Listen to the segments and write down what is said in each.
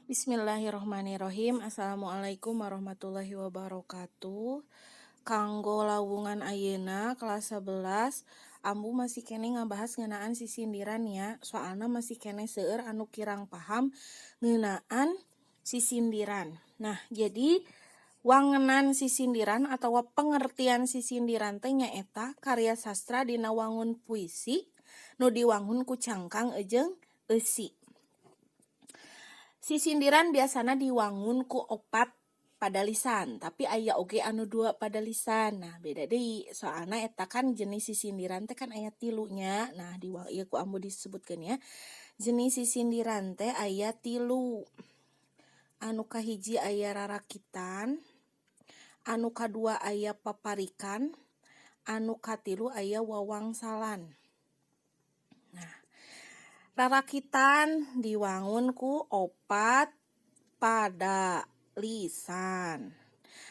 Bismillahirrohmanirrohim. Assalamualaikum warahmatullahi wabarakatuh. Kanggo lawungan ayeuna kelas 11, Ambu masih keneh ngabahas ngeunaan sisindiran ya. Soalna masih keneh seueur anu kirang paham ngeunaan sisindiran. Nah, jadi wangenan sisindiran atawa pengertian sisindiran teh nyaeta karya sastra dina wangun puisi nu diwangun ku cangkang jeung eusi. Sisindiran biasana diwangun ku opat padalisan, tapi aya oge anu dua padalisan. Nah, beda deui, soalna eta kan jenis sisindiran teh kan aya tilu nya. Nah, di ieu ku Ambu disebutkeun ya. Jenis sisindiran teh aya tilu. Anu kahiji aya rarakitan, anu kadua aya paparikan, anu katilu aya wawangsalan. Nah, rarakitan diwangun ku opat padalisan.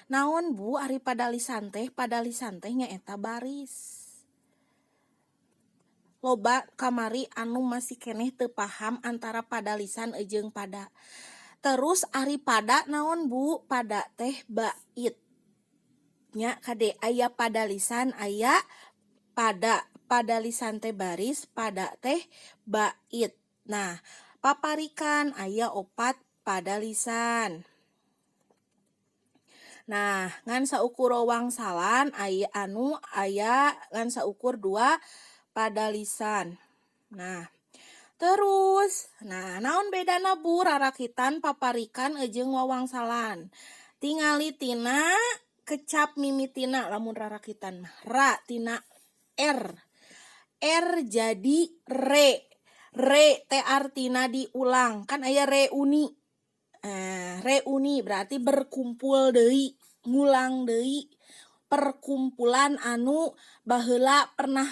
Naon, Bu, ari padalisan teh? Padalisan teh nyaeta baris. Loba kamari anu masih keneh teu paham antara padalisan jeung pada. Terus ari pada naon, Bu? Pada teh bait. Nya kade, aya padalisan, aya pada. Padalisan teh baris, pada teh bait. Nah, paparikan aya opat padalisan. Nah, ngan saukur wangsalan aya anu aya ngan saukur dua padalisan. Nah, terus, nah, naon bedana, Bu, rarakitan, paparikan jeung wawangsalan? Tingali tina kecap mimitina. Lamun rarakitan mah ra tina R. R jadi re. Re teh artina diulang, kan aya reuni. Eh, reuni berarti berkumpul deui, ngulang deui perkumpulan anu baheula pernah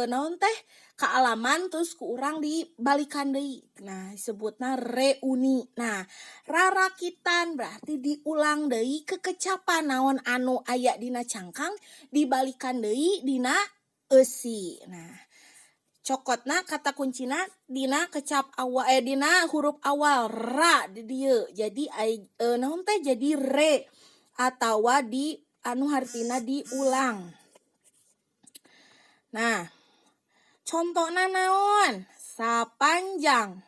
naon teh kaalaman, terus ku urang dibalikan deui. Nah, disebutna reuni. Nah, rarakitan berarti diulang deui kekecapan naon anu aya dina cangkang, dibalikan deui dina eusi. Nah, cokotna kata kuncina dina kecap awal, eh, dina huruf awal ra di dieu. Jadi naon teh, jadi re atawa di anu hartina diulang. Nah, contohna naon? Sapanjang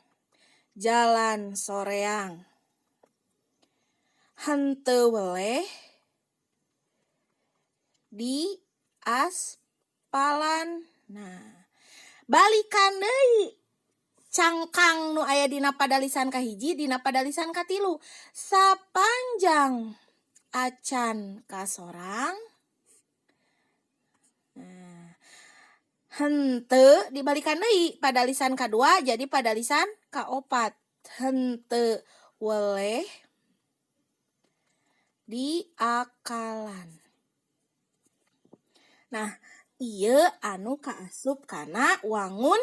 jalan soreang henteu weleh di aspalan. Nah, balikan deui cangkang nu aya dina padalisan kahiji dina padalisan katilu. Sapanjang acan kasorang. Nah, henteu, dibalikan deui padalisan kadua jadi padalisan kaopat, henteu weleh diakalan. Nah, ieu anu kaasup kana wangun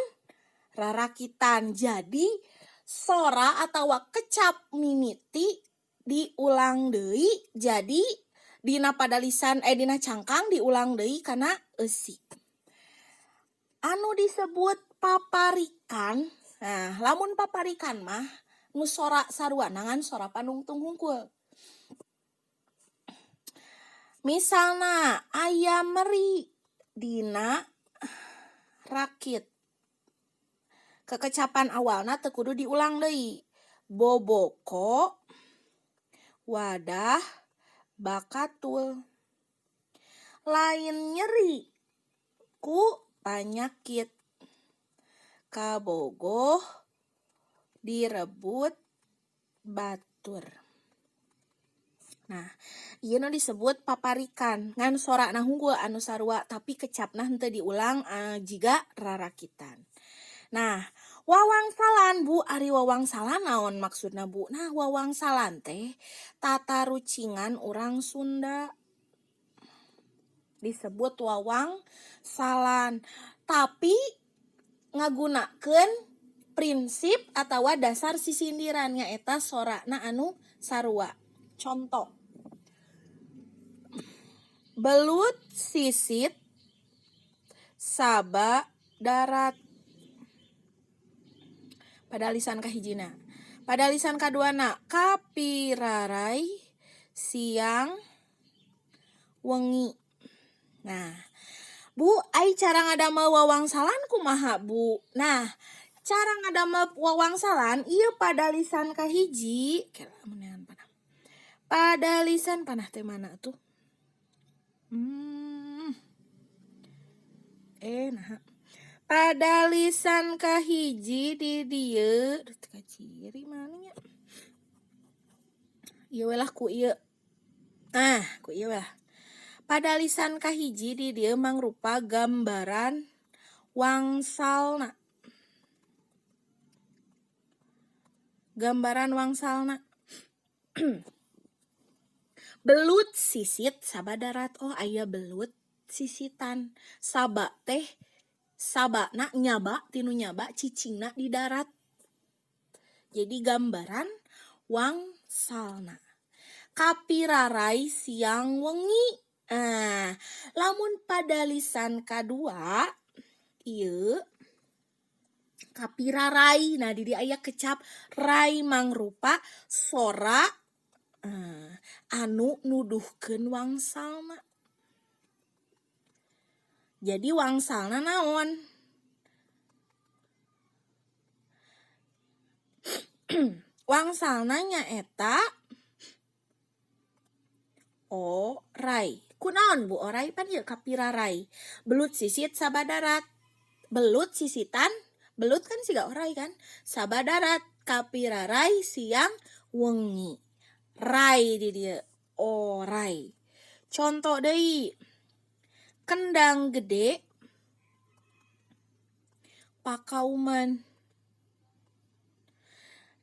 rarakitan. Jadi sora atawa kecap mimiti diulang deui, jadi dina padalisan, eh, dina cangkang diulang deui kana eusi. Anu disebut paparikan. Nah, lamun paparikan mah nu sora sarua ngan sora panungtung hungkul. Misalna aya meri dina rakit, kekecapan awalna teu kudu diulang deui. Boboko wadah bakatul, lain nyeri ku panyakit, kabogoh direbut batur. Nah, ieu nu disebut paparikan, ngan sorana hungkul anu sarua, tapi kecapna henteu diulang jiga rarakitan. Nah, wawangsalan, Bu, ari wawangsalan naon maksudna, Bu? Nah, wawangsalan teh tata rucingan urang Sunda. Disebut wawangsalan, tapi ngagunakeun prinsip atawa dasar sisindiran, nyaeta sorana anu sarua. Contoh, belut sisit saba darat. Padalisan kahijina. Padalisan kaduana kapirarai siang wengi. Nah, Bu, ai cara ngadamel wawangsalan kumaha, Bu? Nah, cara ngadamel wawangsalan ieu padalisan kahiji, panah. Padalisan panah teh mana tuh? Nah. Padalisan kahiji di dieu, teu kaciri mana nya? Ieu we lah ku ieu. Nah, ku ieu we lah. Padalisan kahiji di dieu mangrupa gambaran wangsalna. Gambaran wangsalna. Belut sisit sabadarat. Oh, aya belut sisitan. Saba teh sabana nyaba tinu nyaba cicingna di darat. Jadi gambaran wangsalna. Kapirarai siang wengi. Nah, lamun padalisan kadua ieu kapirarai. Nah, di dieu aya kecap rai mangrupa sora anu nuduhkeun wangsalna. Jadi wangsalna naon? Wangsalna nyaeta orai. Kunaon Bu orai pan ieu kapirarai. Belut sisit sabadarat. Belut sisitan, belut kan siga orai kan? Sabadarat kapirarai siang wengi. Rai di dieu orai. Contoh deui. Kendang gede pakauman.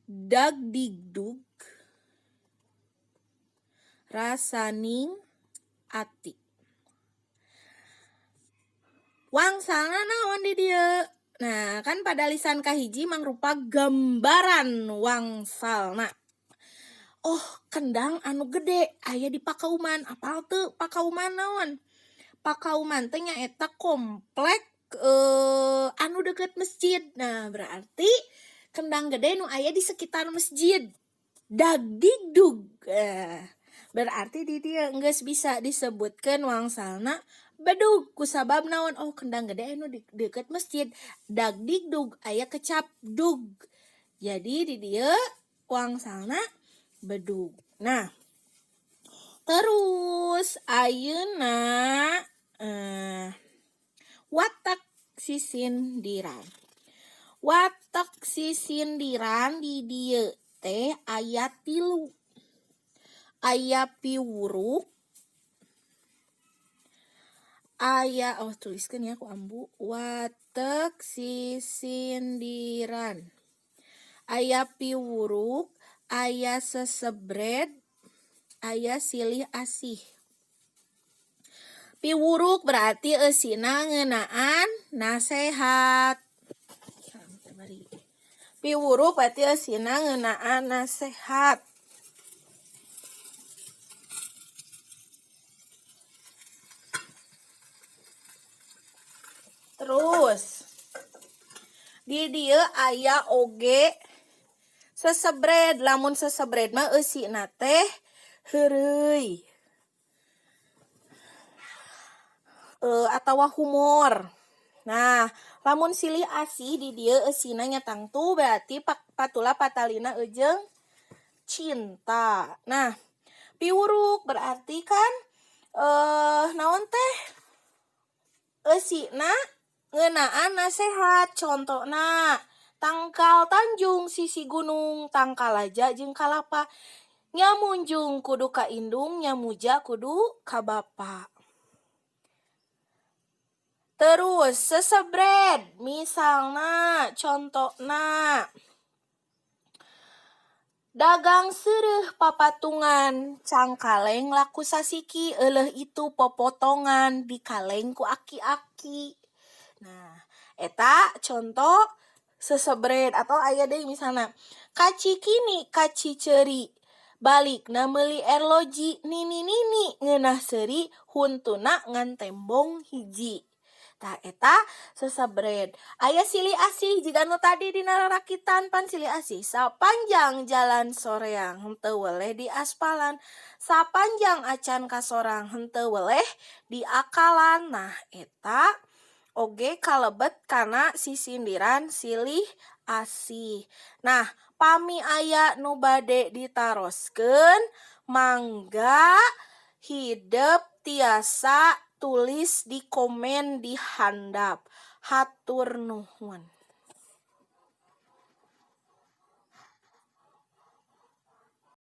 Dagdigdug rasaning ati. Wangsalna naon di dieu? Nah, kan padalisan kahiji mangrupa gambaran wangsalna. Oh, kendang anu gede aya di pakauman. Apal teu pakauman naon? Pakauman teh nyaeta komplek anu deukeut masjid. Nah, berarti kendang gede nu aya di sekitar masjid. Dagdigdug. Berarti di dieu geus bisa disebutkeun wangsalna bedug kusabab naon? Oh, kendang gede anu di deukeut masjid. Dagdigdug aya kecap dug. Jadi di dieu wangsalna bedug. Nah, terus ayeuna watak sisindiran. Watak sisindiran di dieu teh aya 3. Aya piwuruk, aya oh tuliskeun ya ku ambu watek sisindiran. Aya piwuruk, aya sesebred, aya silih asih. Piwuruk berarti eusina ngeunaan nasehat. Piwuruk berarti eusina ngeunaan nasehat. Terus di dieu aya oge sesebred. Lamun sesebred mah eusina teh heureuy. Atawa humor. Nah, lamun silih asih di dieu eusina nya tangtu berarti patula patalina eujeung cinta. Nah, piwuruk berarti kan naon teh eusina ngeunaan nasehat. Contona tangkal tanjung sisi gunung, tangkalaja jeung kalapa. Nyamunjung kudu ka indung, nyamuja kudu ka bapa. Terus sesebred misalna contona dagang seureuh papatungan, cangkaleng laku sasiki, euleuh itu popotongan dikaleng ku aki-aki. Nah, eta contoh sesebred. Atau aya deui misalna kacikini kaciceuri balikna meuli erloji, nini-nini ngeunah seuri huntuna ngan tembong hiji. Tah, eta sesebred. Aya silih asih jiga nu tadi dina rarakitan pan silih asih, sapanjang jalan soreang henteu weleh diaspalan, sapanjang acan kasorang henteu weleh diakalan. Nah, eta oge kalebet kana sisindiran silih asih. Nah, pami aya nu bade ditaroskeun, mangga hidep tiasa tulis di komen di handap. Hatur nuhun.